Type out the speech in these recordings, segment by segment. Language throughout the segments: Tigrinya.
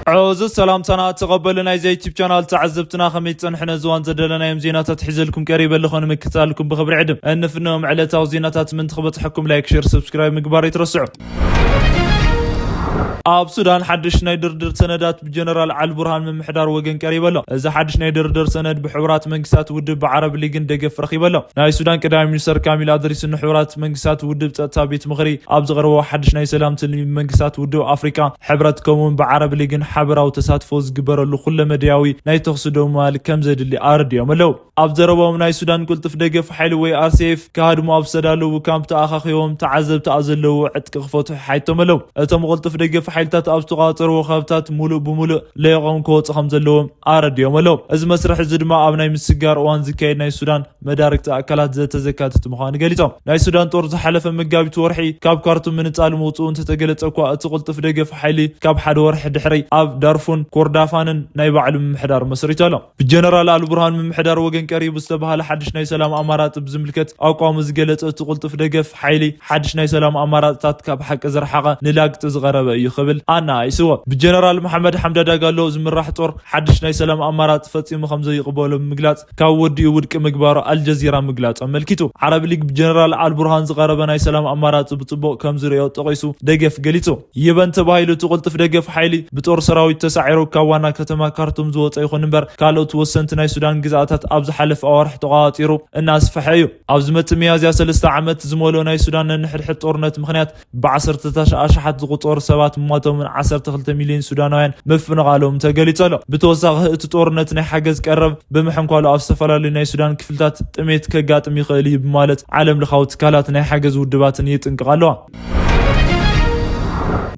ዕዙዝ ሰላምታና ተቐበሉ። ናይዚ ዩቲብ ቻናል ተዓዘብትና ከመይ ጸንሕነ ዝዋን ዘደለናዮም ዜናታት ሒዘልኩም ቀሪበ ኣለኹ። ንምክትታልኩም ብኽብሪ ዕድም እንፍንዎም ዕለታዊ ዜናታት ምእንቲ ክበጽሐኩም ላይክ፣ ሼር፣ ሰብስክራይብ ምግባር ይትረስዑ። ኣብ ሱዳን ሓድሽ ናይ ድርድር ሰነዳት ብጀነራል ዓልቡርሃን ምምሕዳር ወገን ቀሪበ ኣሎ። እዚ ሓድሽ ናይ ድርድር ሰነድ ብሕቡራት መንግስታት ውድብ ብዓረብ ሊግን ደገፍ ረኺበ ኣሎ። ናይ ሱዳን ቀዳማይ ሚኒስተር ካሚል ኣድሪስ ንሕቡራት መንግስታት ውድብ ጸጥታ ቤት ምኽሪ ኣብ ዘቕረቦ ሓድሽ ናይ ሰላም ትልሚ መንግስታት ውድብ ኣፍሪካ ሕብረት ከምኡውን ብዓረብ ሊግን ሓበራዊ ተሳትፎ ዝግበረሉ ኩለመዳያዊ ናይ ተኽሲ ደው ምባል ከም ዘድሊ ኣረዲኦም ኣለዉ። ኣብ ዘረባኦም ናይ ሱዳን ቅልጡፍ ደገፍ ሓይሊ ወይ ኣርሲኤፍ ክሃድሙ ኣብ ዝተዳለዉ ካምፕ ተኣኻኺቦም ተዓዘብቲ ኣብ ዘለዉ ዕጥቂ ክፈትሑ ሓይቶም ኣለዉ። እቶም ቅልጡፍ ደገፍ ሓይልታት ኣብ ዝተቋጸርዎ ከባብታት ሙሉእ ብሙሉእ ለይቖም ክወፁ ከም ዘለዎም ኣረዲኦም ኣለዉ። እዚ መስርሕ እዚ ድማ ኣብ ናይ ምስግጋር እዋን ዝካየድ ናይ ሱዳን መዳርግቲ ኣካላት ዘተዘካትት ምዃኑ ገሊጾም። ናይ ሱዳን ጦር ዝሓለፈ መጋቢት ወርሒ ካብ ካርቱም ምንጻል ምውፅኡ እንተተገለጸ እኳ እቲ ቅልጡፍ ደገፍ ሓይሊ ካብ ሓደ ወርሒ ድሕሪ ኣብ ዳርፉን ኮርዳፋንን ናይ ባዕሉ ምምሕዳር መስሪቱ ኣሎ። ብጀነራል ኣልቡርሃን ምምሕዳር ወገን ቀሪቡ ዝተባሃለ ሓድሽ ናይ ሰላም ኣማራጺ ብዝምልከት ኣቋሙ ዝገለጸ እቲ ቅልጡፍ ደገፍ ሓይሊ ሓድሽ ናይ ሰላም ኣማራጽታት ካብ ሓቂ ዝረሓቐ ንላግጺ ዝቐረበ እዩ ክብል ኣነኣኢስዎ። ብጀነራል መሓመድ ሓምዳ ዳጋሎ ዝምራሕ ጦር ሓድሽ ናይ ሰላም ኣማራጺ ፈጺሙ ከም ዘይቕበሎ ብምግላጽ ካብ ወዲኡ ውድቂ ምግባሩ ኣልጀዚራ ምግላጹ ኣመልኪቱ። ዓረብ ሊግ ብጀነራል ኣልቡርሃን ዝቐረበ ናይ ሰላም ኣማራጺ ብጽቡቕ ከም ዝርእዮ ጠቒሱ ደገፍ ገሊጹ። ይበን ተባሂሉ እቲ ቅልጡፍ ደገፍ ሓይሊ ብጦር ሰራዊት ተሳዒሩ ካብ ዋና ከተማ ካርቱም ዝወጸ ይኹን እምበር ካልኦት ወሰንቲ ናይ ሱዳን ግዝኣታት ኣብ ዝሓለፈ ኣዋርሕ ተቋጺሩ እናስፈሐ እዩ። ኣብ ዝመጽእ ሚያዝያ ሰለስተ ዓመት ዝመልኦ ናይ ሱዳን ነንሕድሕድ ጦርነት ምኽንያት ብዓሰርተታት ኣሽሓት ዝቑጸሩ ሰባት ምሞቶምን ዓሰርተ ክልተ ሚልዮን ሱዳናውያን ምፍንቓሎም ተገሊጹ ኣሎ። ብተወሳኺ እቲ ጦርነት ናይ ሓገዝ ቀረብ ብምሕንኳሉ ኣብ ዝተፈላለዩ ናይ ሱዳን ክፍልታት ጥሜት ከጋጥም ይኽእል እዩ ብማለት ዓለም ለኻዊ ትካላት ናይ ሓገዝ ውድባትን የጥንቅቓ ኣለዋ።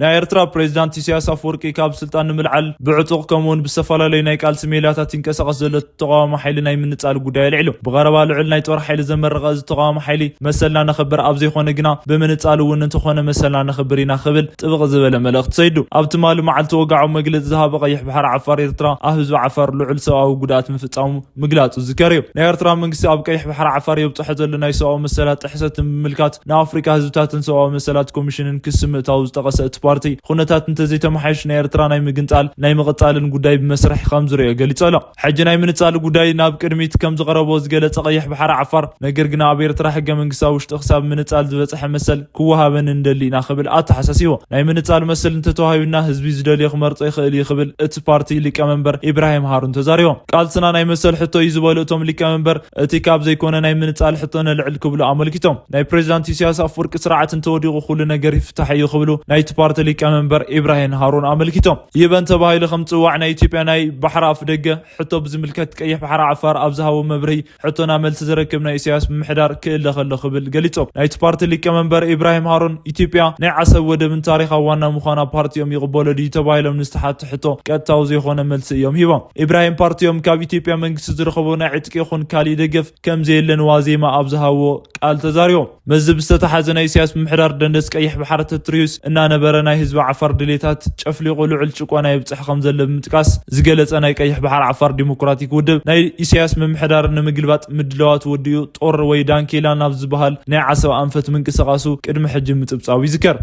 ናይ ኤርትራ ፕሬዚዳንት ኢሳያስ ኣፈወርቂ ካብ ስልጣን ንምልዓል ብዕጡቕ ከምኡውን ብዝተፈላለዩ ናይ ቃልሲ ሜላታት ይንቀሳቐስ ዘሎ ተቃዋሚ ሓይሊ ናይ ምንጻል ጉዳይ ኣልዒሉ። ብቐረባ ልዑል ናይ ጦር ሓይሊ ዘመረቐ እዚ ተቃዋሚ ሓይሊ መሰልና ነኽብር ኣብ ዘይኮነ ግና ብምንጻል እውን እንተኾነ መሰልና ነኽብር ኢና ክብል ጥብቕ ዝበለ መልእኽቲ ሰይዱ። ኣብ ትማሊ መዓልቲ ወግዓዊ መግለጺ ዝሃበ ቀይሕ ባሕሪ ዓፋር ኤርትራ ኣብ ህዝቢ ዓፋር ልዑል ሰብኣዊ ጉድኣት ምፍጻሙ ምግላጹ ዝዝከር እዩ። ናይ ኤርትራ መንግስቲ ኣብ ቀይሕ ባሕሪ ዓፋር የብጽሖ ዘሎ ናይ ሰብኣዊ መሰላት ጥሕሰት ንምምልካት ንኣፍሪካ ህዝብታትን ሰብኣዊ መሰላት ኮሚሽንን ክሲ ምእታው ዝጠቐሰ እቲ ፓርቲ፣ ኩነታት እንተዘይተመሓይሹ ናይ ኤርትራ ናይ ምግንጻል ናይ ምቕጻልን ጉዳይ ብመስርሕ ከም ዝርእዮ ገሊጹ ኣሎ። ሕጂ ናይ ምንጻል ጉዳይ ናብ ቅድሚት ከም ዝቐረቦ ዝገለጸ ቀይሕ ባሕሪ ዓፋር፣ ነገር ግና ኣብ ኤርትራ ሕገ መንግስታዊ ውሽጢ ክሳብ ምንጻል ዝበጽሐ መሰል ክወሃበኒ ንደሊ ኢና ክብል ኣተሓሳሲቡ። ናይ ምንጻል መሰል እንተተዋሂቡና ህዝቢ ዝደልዮ ክመርጾ ይኽእል እዩ ክብል እቲ ፓርቲ ሊቀመንበር ኢብራሂም ሃሩን ተዛሪቦም። ቃልስና ናይ መሰል ሕቶ እዩ ዝበሉ እቶም ሊቀመንበር፣ እቲ ካብ ዘይኮነ ናይ ምንጻል ሕቶ ነልዕል ክብሉ ኣመልኪቶም። ናይ ፕሬዚዳንት ኢሳያስ ኣፈወርቂ ስርዓት እንተወዲቑ ኩሉ ነገር ይፍታሕ እዩ ክብሉ ናይቲ ፓርቲ ሊቀመንበር ኢብራሂም ሃሩን ኣመልኪቶም። ይበን ተባሂሉ ከም ዝጽዋዕ ናይ ኢትዮጵያ ናይ ባሕሪ ኣፍ ደገ ሕቶ ብዝምልከት ቀይሕ ባሕሪ ዓፋር ኣብ ዝሃቦ መብርሂ፣ ሕቶና መልሲ ዝረክብ ናይ ኢሳያስ ምምሕዳር ክእለ ከሎ ክብል ገሊጾም። ናይቲ ፓርቲ ሊቀመንበር ኢብራሂም ሃሩን፣ ኢትዮጵያ ናይ ዓሰብ ወደብን ታሪኻዊ ዋና ምዃና ፓርቲኦም ይቕበሎ ድዩ ተባሂሎም ንዝተሓቱ ሕቶ ቀጥታዊ ዘይኾነ መልሲ እዮም ሂቦም። ኢብራሂም ፓርቲኦም ካብ ኢትዮጵያ መንግስቲ ዝረኸቦ ናይ ዕጥቂ ይኹን ካሊእ ደገፍ ከም ዘየለ ንዋዜማ ኣብ ዝሃብዎ ቃል ተዛሪቦም። ምስዚ ብዝተተሓዘ ናይ ኢሳያስ ምምሕዳር ደንደስ ቀይሕ ባሕሪ ተትርዩስ እናነበረ ናይ ህዝቢ ዓፋር ድሌታት ጨፍሊቑ ልዑል ጭቆና የብጽሕ ከም ዘሎ ብምጥቃስ ዝገለጸ ናይ ቀይሕ ባሕሪ ዓፋር ዲሞክራቲክ ውድብ ናይ ኢሳያስ ምምሕዳር ንምግልባጥ ምድላዋት ወዲኡ ጦር ወይ ዳንኬላ ናብ ዝበሃል ናይ ዓሰብ ኣንፈት ምንቅስቓሱ ቅድሚ ሕጂ ምጽብጻቡ ይዝከር።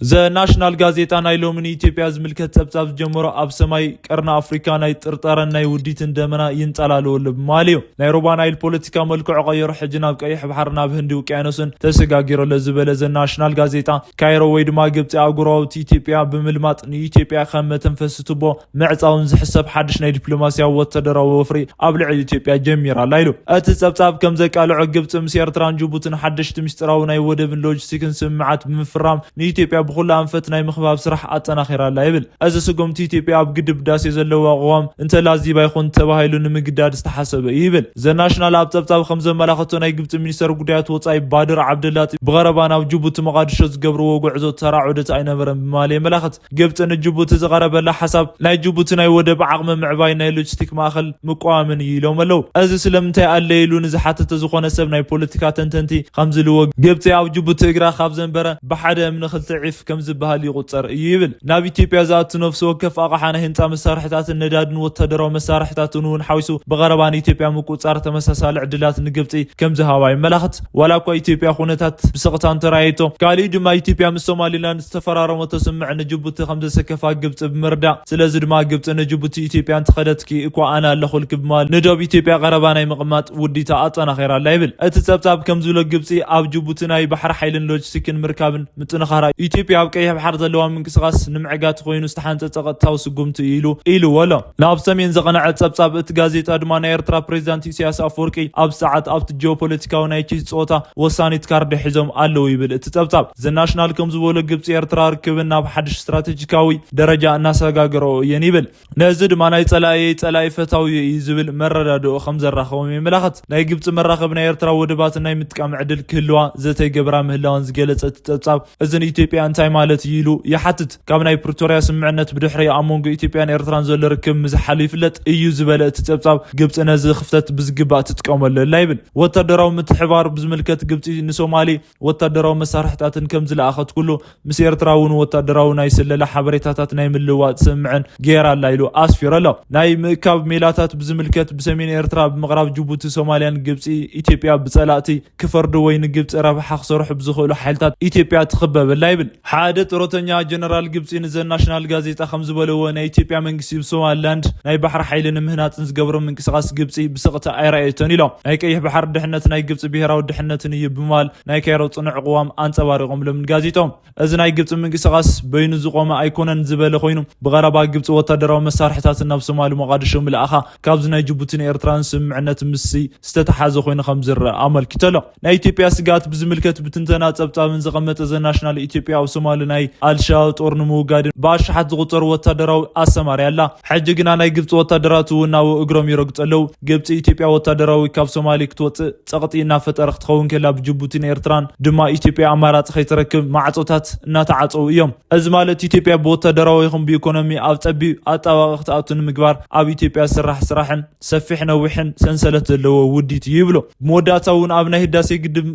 ዘ ናሽናል ጋዜጣ ናይ ሎሚ ንኢትዮጵያ ዝምልከት ጸብጻብ ዝጀመሮ ኣብ ሰማይ ቀርኒ ኣፍሪካ ናይ ጥርጠረን ናይ ውዲትን ደመና ይንጸላለወሉ ብምባል እዩ። ናይ ሩባ ናይል ፖለቲካ መልክዑ ቀይሩ ሕጂ ናብ ቀይሕ ባሕሪ ናብ ህንዲ ውቅያኖስን ተሰጋጊሩ ኣሎ ዝበለ ዘ ናሽናል ጋዜጣ ካይሮ ወይ ድማ ግብፂ ኣህጉራዊት ኢትዮጵያ ብምልማጥ ንኢትዮጵያ ከም መተንፈሲ ቱቦ ምዕፃውን ዝሕሰብ ሓድሽ ናይ ዲፕሎማሲያዊ ወታደራዊ ወፍሪ ኣብ ልዕሊ ኢትዮጵያ ጀሚራ ኣላ ኢሉ። እቲ ጸብጻብ ከም ዘቃልዖ ግብፂ ምስ ኤርትራን ጅቡትን ሓደሽቲ ምስጢራዊ ናይ ወደብን ሎጂስቲክን ስምምዓት ብምፍራም ንኢትዮጵያ ብኹሉ ኣንፈት ናይ ምኽባብ ስራሕ ኣጠናኺራ ኣላ ይብል። እዚ ስጉምቲ ኢትዮጵያ ኣብ ግድብ ህዳሴ ዘለዋ ኣቕዋም እንተላዚባ ይኹን ተባሂሉ ንምግዳድ ዝተሓሰበ እዩ ይብል። ዘ ናሽናል ኣብ ጸብጻብ ከም ዘመላኸቶ ናይ ግብጺ ሚኒስተር ጉዳያት ወጻኢ ባድር ዓብደላጢ ብቐረባ ናብ ጅቡቲ መቓድሾ ዝገብርዎ ጉዕዞ ተራ ዑደት ኣይነበረን ብምባል የመላኽት። ግብጺ ንጅቡቲ ዝቐረበላ ሓሳብ ናይ ጅቡቲ ናይ ወደብ ዓቕሚ ምዕባይ ናይ ሎጂስቲክ ማእኸል ምቋምን እዩ ኢሎም ኣለዉ። እዚ ስለምንታይ ኣለ ኢሉ ንዝሓተተ ዝኾነ ሰብ ናይ ፖለቲካ ተንተንቲ ከምዚ ኢልዎ፣ ግብጺ ኣብ ጅቡቲ እግራ ካብ ዘንበረ ብሓደ እምኒ ክልተ ዒፍ ከም ዝበሃል ይቑጸር እዩ ይብል። ናብ ኢትዮጵያ ዝኣቱ ነፍሲ ወከፍ ኣቕሓ፣ ናይ ህንፃ መሳርሕታትን ነዳድን ወታደራዊ መሳርሕታትን እውን ሓዊሱ ብቐረባ ንኢትዮጵያ ምቁጻር ተመሳሳሊ ዕድላት ንግብፂ ከም ዝሃባ ይመላኽት። ዋላ እኳ ኢትዮጵያ ኩነታት ብስቕታ እንተረኣየቶ፣ ካሊእ ድማ ኢትዮጵያ ምስ ሶማሊላንድ ዝተፈራረመቶ ስምምዕ ንጅቡቲ ከም ዘሰከፋ ግብፂ ብምርዳእ፣ ስለዚ ድማ ግብፂ ንጅቡቲ፣ ኢትዮጵያ እንተኸደትኪ እኳ ኣነ ኣለኹልኪ ብምባል ንዶብ ኢትዮጵያ ቀረባ ናይ ምቕማጥ ውዲታ ኣጠናኺራ ኣላ ይብል። እቲ ጸብጻብ ከም ዝብሎ፣ ግብጺ ኣብ ጅቡቲ ናይ ባሕሪ ሓይልን ሎጂስቲክን ምርካብን ምጥንኻራ ኢትዮጵያ ኣብ ቀይሕ ባሕሪ ዘለዋ ምንቅስቓስ ንምዕጋት ኮይኑ ዝተሓንጸጸ ቀጥታዊ ስጉምቲ ኢሉ ኢልዎ ኣሎ። ናብ ሰሜን ዘቐነዐ ጸብጻብ እቲ ጋዜጣ ድማ፣ ናይ ኤርትራ ፕሬዚዳንት ኢሳያስ ኣፈወርቂ ኣብ ሰዓት ኣብቲ ጂኦፖለቲካዊ ናይ ቼስ ጸወታ ወሳኒት ካርድ ሒዞም ኣለዉ ይብል እቲ ጸብጻብ። ዘ ናሽናል ከም ዝበሎ፣ ግብጺ ኤርትራ ርክብን ናብ ሓድሽ ስትራቴጂካዊ ደረጃ እናሰጋገረኦ እየን ይብል። ነዚ ድማ ናይ ጸላእየይ ጸላኢ ፈታዊ እዩ ዝብል መረዳድኦ ከም ዘራኸቦም የመላኽት። ናይ ግብጺ መራኸቢ፣ ናይ ኤርትራ ወደባትን ናይ ምጥቃም ዕድል ክህልዋ ዘተ ይገብራ ምህላወን ዝገለጸ እቲ ጸብጻብ፣ እዚ ንኢትዮጵያ እንታይ ማለት እዩ ኢሉ ይሓትት። ካብ ናይ ፕሪቶርያ ስምምዕነት ብድሕሪ ኣብ መንጎ ኢትዮጵያን ኤርትራን ዘሎ ርክብ ምዝሓሉ ይፍለጥ እዩ ዝበለ እቲ ጸብጻብ፣ ግብጺ ነዚ ክፍተት ብዝግባእ ትጥቀመሉ ኣላ ይብል። ወታደራዊ ምትሕባር ብዝምልከት፣ ግብጺ ንሶማሌ ወታደራዊ መሳርሕታትን ከም ዝለኣኸት ኩሉ፣ ምስ ኤርትራ እውን ወታደራዊ ናይ ስለላ ሓበሬታታት ናይ ምልውዋጥ ስምምዕን ገይራ ኣላ ኢሉ ኣስፊሩ ኣሎ። ናይ ምእካብ ሜላታት ብዝምልከት፣ ብሰሜን ኤርትራ ብምቕራብ ጅቡቲ፣ ሶማልያን ግብጺ፣ ኢትዮጵያ ብጸላእቲ ክፈርዱ ወይ ንግብጺ ረብሓ ክሰርሑ ብዝኽእሉ ሓይልታት ኢትዮጵያ ትኽበብ ኣላ ይብል። ሓደ ጡረተኛ ጀነራል ግብጺ ንዘ ናሽናል ጋዜጣ ከም ዝበለዎ፣ ናይ ኢትዮጵያ መንግስቲ ብሶማሊላንድ ናይ ባሕሪ ሓይሊ ንምህናጽን ዝገብሮ ምንቅስቓስ ግብጺ ብስቕታ ኣይረኣየቶን ኢሎም። ናይ ቀይሕ ባሕሪ ድሕነት ናይ ግብጺ ብሄራዊ ድሕነትን እዩ ብምባል ናይ ካይሮ ጽኑዕ ቅዋም ኣንጸባሪቖምሎም ንጋዜጦም። እዚ ናይ ግብጺ ምንቅስቓስ በይኑ ዝቖመ ኣይኮነን ዝበለ ኮይኑ፣ ብቐረባ ግብጺ ወታደራዊ መሳርሕታትን ናብ ሶማሊ ሞቓዲሾ ምልኣኻ ካብዚ ናይ ጅቡቲን ኤርትራን ስምምዕነት ምስሲ ዝተተሓዘ ኮይኑ ከም ዝረአ ኣመልኪቱ ኣሎ። ናይ ኢትዮጵያ ስግኣት ብዝምልከት ብትንተና ጸብጻብን ዘቐመጠ ዘ ናሽናል፣ ኢትዮጵያ ኣብ ሶማሊ ናይ ኣልሻባብ ጦር ንምውጋድን ብኣሽሓት ዝቑጸሩ ወታደራዊ ኣሰማርያ ኣላ። ሕጂ ግና ናይ ግብጺ ወታደራት እውን ናብ እግሮም ይረግጹ ኣለዉ። ግብጺ፣ ኢትዮጵያ ወታደራዊ ካብ ሶማሊ ክትወጽእ ጸቕጢ እናፈጠረ ክትኸውን ከላ፣ ብጅቡቲን ኤርትራን ድማ ኢትዮጵያ ኣማራጺ ከይትረክብ ማዕጾታት እናተዓጸዉ እዮም። እዚ ማለት ኢትዮጵያ ብወታደራዊ ይኹን ብኢኮኖሚ ኣብ ጸቢብ ኣጣባቂ ክትኣቱ ንምግባር ኣብ ኢትዮጵያ ዝስራሕ ስራሕን ሰፊሕ ነዊሕን ሰንሰለት ዘለዎ ውዲት እዩ ይብሎ። ብመወዳእታ እውን ኣብ ናይ ህዳሴ ግድብ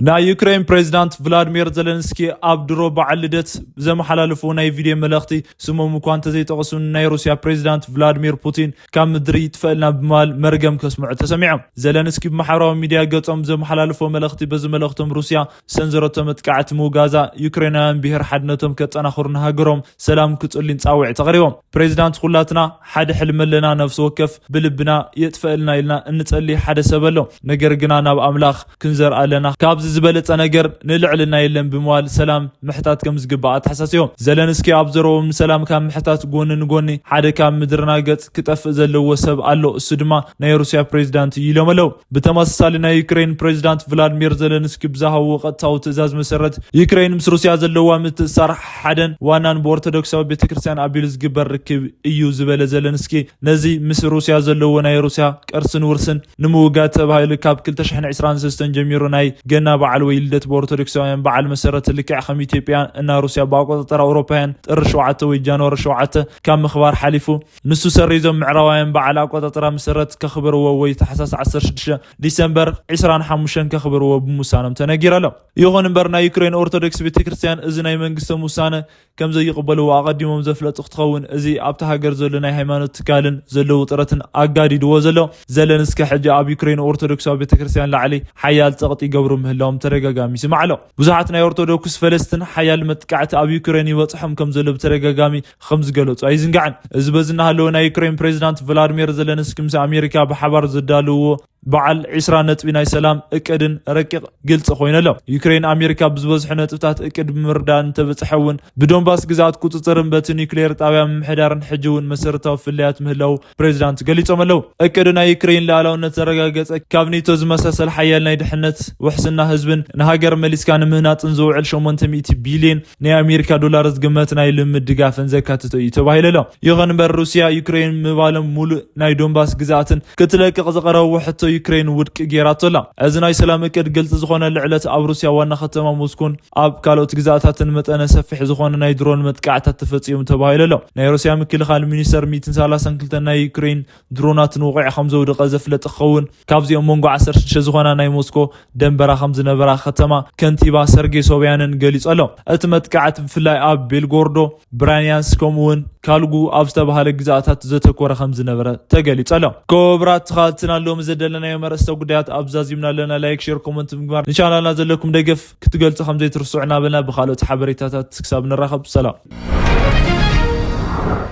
ናይ ዩክሬን ፕሬዚዳንት ቭላድሚር ዘለንስኪ ኣብ ድሮ በዓል ልደት ዘመሓላለፍዎ ናይ ቪድዮ መልእኽቲ፣ ስሞም እኳ እንተዘይጠቐሱን፣ ናይ ሩስያ ፕሬዚዳንት ቭላድሚር ፑቲን ካብ ምድሪ ይጥፈእልና ብምባል መርገም ከስምዑ ተሰሚዖም። ዘለንስኪ ብማሕበራዊ ሚድያ ገጾም ዘመሓላለፍዎ መልእኽቲ፣ በዚ መልእኽቶም ሩስያ ሰንዘረቶ መጥቃዕቲ ምውጋዛ፣ ዩክሬናውያን ብሄር ሓድነቶም ከጠናኽሩ፣ ንሃገሮም ሰላም ክጽልዩን ጻውዒት ኣቕሪቦም። ፕሬዚዳንት፣ ኩላትና ሓደ ሕልሚ ኣለና፣ ነፍሲ ወከፍ ብልብና የጥፈእልና ኢልና እንጸሊ ሓደ ሰብ ኣሎ፣ ነገር ግና ናብ ኣምላኽ ክንዘር ኣለና፣ ካብዚ ዝበለጸ ነገር ንልዕልና የለን ብምባል ሰላም ምሕታት ከም ዝግባእ ኣተሓሳሲቦም። ዘለንስኪ ኣብ ዘረቦም፣ ንሰላም ካብ ምሕታት ጎኒ ንጎኒ ሓደ ካብ ምድርና ገጽ ክጠፍእ ዘለዎ ሰብ ኣሎ፣ እሱ ድማ ናይ ሩስያ ፕሬዚዳንት እዩ ኢሎም ኣለዉ። ብተመሳሳሊ ናይ ዩክሬን ፕሬዚዳንት ቭላድሚር ዘለንስኪ ብዝሃብዎ ቀጥታዊ ትእዛዝ መሰረት፣ ዩክሬን ምስ ሩስያ ዘለዋ ምትእሳር ሓደን ዋናን ብኦርቶዶክሳዊ ቤተክርስትያን ኣቢሉ ዝግበር ርክብ እዩ ዝበለ ዘለንስኪ፣ ነዚ ምስ ሩስያ ዘለዎ ናይ ሩስያ ቅርስን ውርስን ንምውጋድ ተባሂሉ ካብ ክልተ ሽሕን ዕስራን ሰለስተን ጀሚሩ ናይ ገና በዓል ወይ ልደት ብኦርቶዶክሳውያን በዓል መሰረት፣ ልክዕ ከም ኢትዮጵያ እና ሩስያ ብኣቆጻጽራ ኣውሮፓውያን ጥሪ ሸውዓተ ወይ ጃንዋሪ ሸውዓተ ካብ ምኽባር ሓሊፉ፣ ንሱ ሰሪዞም ምዕራባውያን በዓል ኣቆጻጽራ መሰረት ከኽብርዎ ወይ ታሕሳስ ዓሰርተ ሽዱሽተ ዲሰምበር ዕስራን ሓሙሽተን ከኽብርዎ ብምውሳኖም ተነጊሩ ኣሎ። ይኹን እምበር፣ ናይ ዩክሬን ኦርቶዶክስ ቤተክርስትያን እዚ ናይ መንግስቶም ውሳነ ከም ዘይቕበልዎ ኣቐዲሞም ዘፍለጡ ክትኸውን፣ እዚ ኣብቲ ሃገር ዘሎ ናይ ሃይማኖት ትካልን ዘሎ ውጥረትን ኣጋዲድዎ ዘሎ። ዘለንስኪ ሕጂ ኣብ ዩክሬን ኦርቶዶክሳዊ ቤተክርስትያን ላዕሊ ሓያል ጸቕጢ ይገብሩ ምህላዎም ተደጋጋሚ ይስማዕ ኣሎ። ብዙሓት ናይ ኦርቶዶክስ ፈለስትን ሓያል መጥቃዕቲ ኣብ ዩክሬን ይበጽሖም ከም ዘሎ ብተደጋጋሚ ከም ዝገለጹ ኣይዝንጋዕን። እዚ በዚ እናሃለወ፣ ናይ ዩክሬን ፕሬዚዳንት ቭላድሚር ዘለንስኪ ምስ ኣሜሪካ ብሓባር ዘዳለውዎ በዓል ዕስራ ነጥቢ ናይ ሰላም እቅድን ረቂቕ ግልጺ ኮይኑ ኣሎ። ዩክሬን ኣሜሪካ ብዝበዝሑ ነጥብታት እቅድ ብምርዳእ እንተበጽሐ እውን፣ ብዶንባስ ግዝኣት ቁጽጽርን በቲ ኒውክሌር ጣብያ ምምሕዳርን ሕጂ እውን መሰረታዊ ፍልልያት ምህላው ፕሬዚዳንት ገሊጾም ኣለዉ። እቅድ ናይ ዩክሬን ልኣላውነት ዘረጋገጸ፣ ካብ ኔቶ ዝመሳሰል ሓያል ናይ ድሕነት፣ ውሕስና ህዝብን ንሃገር መሊስካ ንምህናጽን ዝውዕል ሸሞንተ ሚእቲ ቢልዮን ናይ ኣሜሪካ ዶላር ዝግመት ናይ ልምድ ድጋፍን ዘካትቶ እዩ ተባሂሉ ኣሎ። ይኹን እምበር፣ ሩስያ ዩክሬን ምባሎም ሙሉእ ናይ ዶንባስ ግዝኣትን ክትለቅቕ ዘቐረብዎ ሕቶ ዩክሬን ውድቂ ገይራቶ ኣላ። እዚ ናይ ሰላም እቅድ ግልፂ ዝኾነ ልዕለት ኣብ ሩስያ ዋና ከተማ ሞስኮን ኣብ ካልኦት ግዛእታትን መጠነ ሰፊሕ ዝኾነ ናይ ድሮን መጥቃዕታት ተፈፂሙ ተባሂሉ ኣሎ። ናይ ሩስያ ምክልኻል ሚኒስተር ሚትን ሰላሳን ክልተን ናይ ዩክሬን ድሮናትን ውቑዕ ከም ዘውደቐ ዘፍለጠ ክኸውን፣ ካብዚኦም መንጎ ዓሰርተ ሽዱሽተ ዝኾና ናይ ሞስኮ ደንበራ ከም ዝነበራ ከተማ ከንቲባ ሰርጌ ሶብያንን ገሊጹ ኣሎ። እቲ መጥቃዕቲ ብፍላይ ኣብ ቤልጎርዶ፣ ብራንያንስ ከምኡ እውን ካልጉ ኣብ ዝተባሃለ ግዛእታት ዘተኮረ ከም ዝነበረ ተገሊጹ ኣሎ። ክቡራት ተኸታተልትና ሎሚ ዘደለናዮም ኣርእስተ ጉዳያት ኣብዛዚምና ኣለና። ላይክ፣ ሼር፣ ኮመንት ብምግባር ንቻናልና ዘለኩም ደገፍ ክትገልጹ ከም ዘይትርስዑ እናበልና ብኻልኦት ሓበሬታታት ክሳብ ንራኸብ ሰላም።